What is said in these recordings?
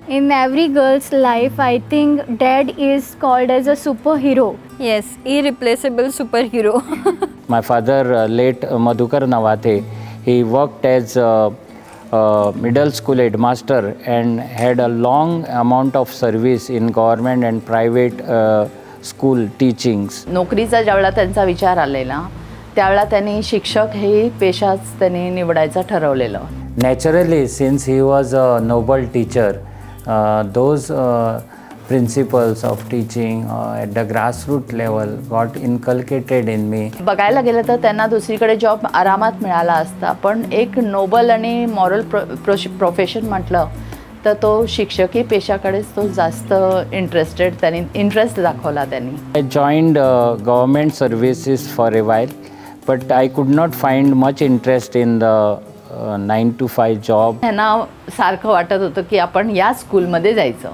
In every girl's life, I think dad is called as a superhero. Yes, irreplaceable superhero. My father, late Madhukar Navathe, he worked as middle school headmaster and had a long amount of service in government and private school teachings. नोकरीचा ज्यावेळा त्यांचा विचार आलेला त्यावेळा त्यांनी शिक्षक हे पेशाच त्यांनी निवडायचा ठरवलेलं. Naturally, since he was a noble teacher, those principles of teaching at the grassroots level got inculcated in me. बघायला गेलं तर त्यांना दुसरीकडे जॉब आरामात मिळाला असता, पण एक नोबल आणि मॉरल प्रोफेशन म्हटलं तर तो शिक्षकी पेशाकडेच तो जास्त इंटरेस्टेड, त्यांनी इंटरेस्ट दाखवला त्यांनी. I joined government services for a while, but I could not find much interest in the 9 to 5 job. त्यांना सारखं वाटत होतं की आपण या स्कूलमध्ये जायचं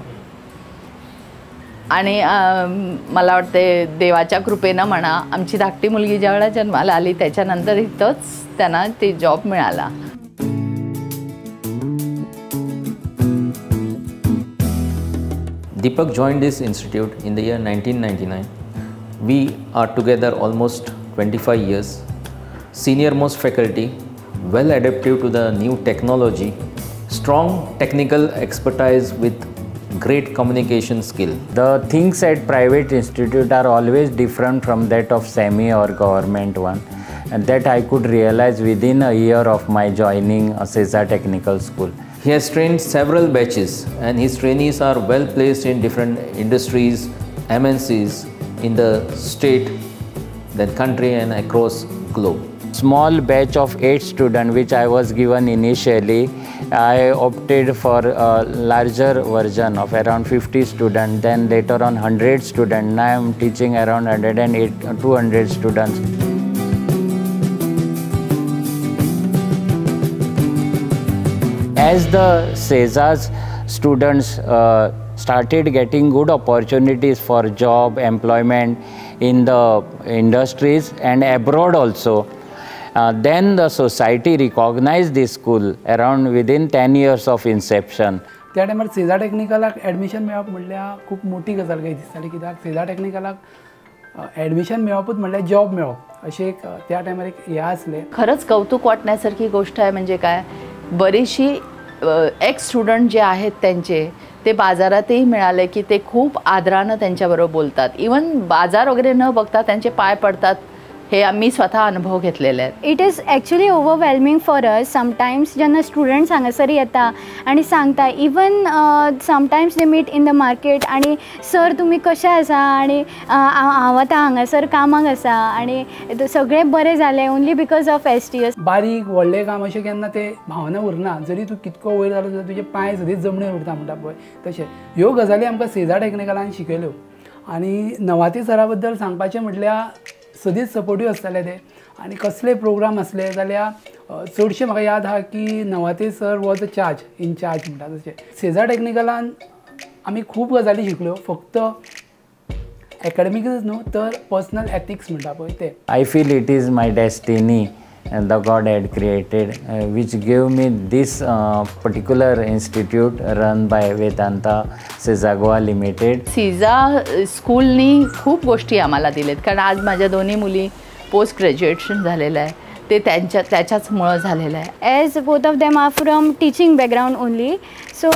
आणि मला वाटते देवाच्या कृपेनं म्हणा, आमची धाकटी मुलगी ज्यावेळेला जन्माला आली त्याच्यानंतर इथंच त्यांना ते जॉब मिळाला. Deepak joined this institute in the year 1999. We are together almost 25 years. Senior most faculty, well adaptive to the new technology, strong technical expertise with great communication skill. The things at private institute are always different from that of semi or government one, and that I could realize within a year of my joining Seza Technical School. He has trained several batches and his trainees are well placed in different industries, MNCs in the state, then country and across globe. Small batch of 8 students which I was given initially, I opted for a larger version of around 50 students, then later on 100 students. Now I am teaching around 200 students. As the Seza's students started getting good opportunities for job, employment in the industries and abroad also, then the society recognized this school around within 10 years of inception. त्या टायमार सेजा टेक्निकलाक admission मेळप म्हणल्यार खूब मोठी गजाल काय दिसताली, कित्याक सेजा टेक्निकलाक एडमिशन मेळपूच म्हणल्यार जॉब मेळप अशें एक त्या टायमार एक हें आसलें. खरंच कौतुक वाटण्यासारखी गोष्ट आहे. म्हणजे काय, बरीचशी एक्स स्टुडंट जे आहेत त्यांचे ते बाजारातही मिळाले की ते खूप आदरानं त्यांच्याबरोबर बोलतात. इवन बाजार वगैरे न बघता त्यांचे पाय पडतात, हे आम्ही स्वतः अनुभव घेतलेले आहेत. It is actually overwhelming for us sometimes जेन्ना स्टुडंट्स हांगासर येता आनी सांगता, even sometimes they meet in the market आनी सर तुमी कशें आसा आनी हांव आतां हांगासर कामाक आसा आनी सगळें बरें जालें only because of STS. बारीक व्हडलें काम अशें केन्ना ते भावना उरना, जरी तूं कितको वयर जालो जाल्यार तुजे पांय सदींच जमनीर उरता म्हणटा पळय तशें. ह्यो गजाली आमकां सेजा टेक्निकलान शिकयल्यो. आनी नवाती सरा बद्दल सांगपाचें म्हटल्यार सदींच सपोर्टीव आसताले ते, आनी कसले प्रोग्राम आसले जाल्यार चडशें म्हाका याद आहा की Navathe sir was a charge in charge म्हणटा तशें. सेजा टेक्निकलान आमी खूब गजाली शिकल्यो, फक्त एकाडमिकच न्हू तर पर्सनल एथिक्स म्हणटा पळय ते. I feel it is my destiny the God had created, which gave me this particular institute run by Vedanta Seza Goa Limited. Seza स्कूलनी खूप गोष्टी आम्हाला दिलेत, कारण आज माझ्या दोन्ही मुली पोस्ट ग्रॅज्युएशन झालेलं आहे, ते त्यांच्या त्याच्याचमुळं झालेलं आहे. As both of them are from teaching background only, so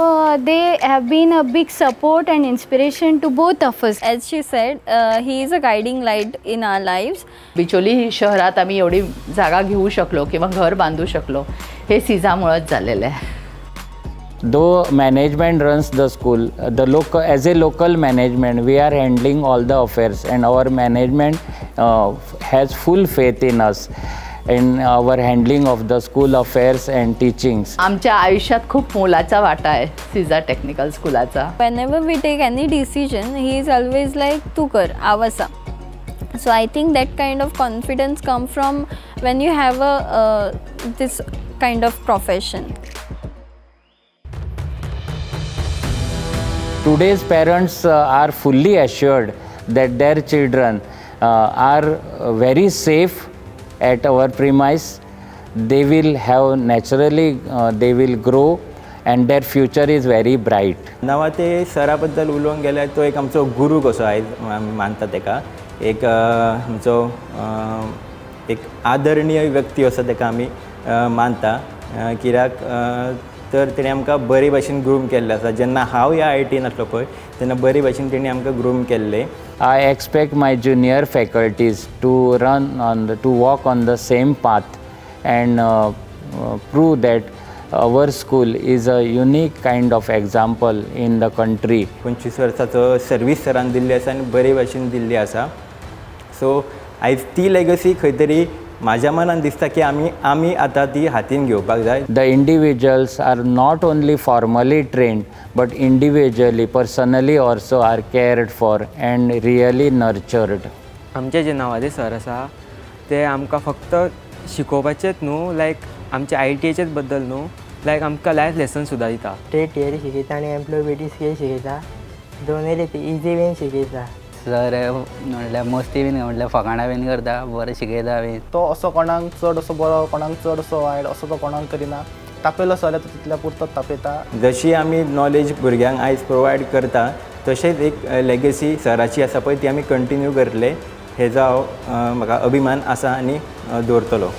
they have been a big support and inspiration to both of us. As she said, he is a guiding light in our lives. Bicholim शहरात आम्ही एवढी जागा घेऊ शकलो किंवा घर बांधू शकलो हे सीझामुळेच झालेलं आहे. Though management runs the school, the local, as a local management, we are handling all the affairs, and our management has full faith in us in our handling of the school affairs and teachings. आमच्या आयुष्यात खूप मोलाचा वाटा आहे सीझा technical स्कूलाचा. Whenever we take any decision, he is always like, "Tu kar, avasa." So I think that kind of confidence comes from when you have a this kind of profession. Today's parents are fully assured that their children are very safe at our premise. They will have naturally, they will grow and their future is very bright. Nawate सरा बद्दल उलोवंक गेल्यार तो एक आमचो गुरू कसो आयज आमी मानता तेका, एक आमचो एक आदरणीय व्यक्ती असो तेका आमी मानता, कित्याक तर तेणें आमकां बरे भाशेन ग्रूम केल्लें आसा. जेन्ना हांव ह्या आय-आय-टीन आसलो पळय तेन्ना बरे भाशेन तेणी आमकां ग्रूम केल्लें. I expect my junior faculties to run on the, to walk on the same path and prove that our school is a unique kind of example in the country. 25 वर्साचो service सरान दिल्ली आसा आनी बरे भाशेन दिल्ली आसा. So आयज ती legacy खंय तरी म्हाज्या मनान दिसता की आमी आतां ती हातीन घेवपाक जाय. The individuals are not only formally trained but individually, personally also are cared for and really nurtured. आमचे जे नवादे सर आसा ते आमकां फक्त शिकोवपाचेच न्हू, लायक आमच्या आय-आय-टीचेच बद्दल न्हू, लायक आमकां लायफ लेसन सुद्दां दिता. ट्रेड थियरी शिकयता आनी एम्प्लॉयबिलिटी स्कील शिकयता, दोनूय ती इजी बीन शिकयता. सर म्हणल्यार मस्ती बीन म्हणल्यार फकाणां बीन करता, बरें शिकयता बीन. तो असो कोणाक चड असो बरो, कोणाक चड असो वायट असो तो कोणाक करिना, तापयलो जाल्यार तो तितल्या पुरतोच तापयता. जशी आमी नॉलेज भुरग्यांक आयज प्रोवायड करता तशेंच एक लेगसी सराची आसा पळय ती आमी कंटिन्यू करतले, हेजो हांव म्हाका अभिमान आसा आनी दवरतलो.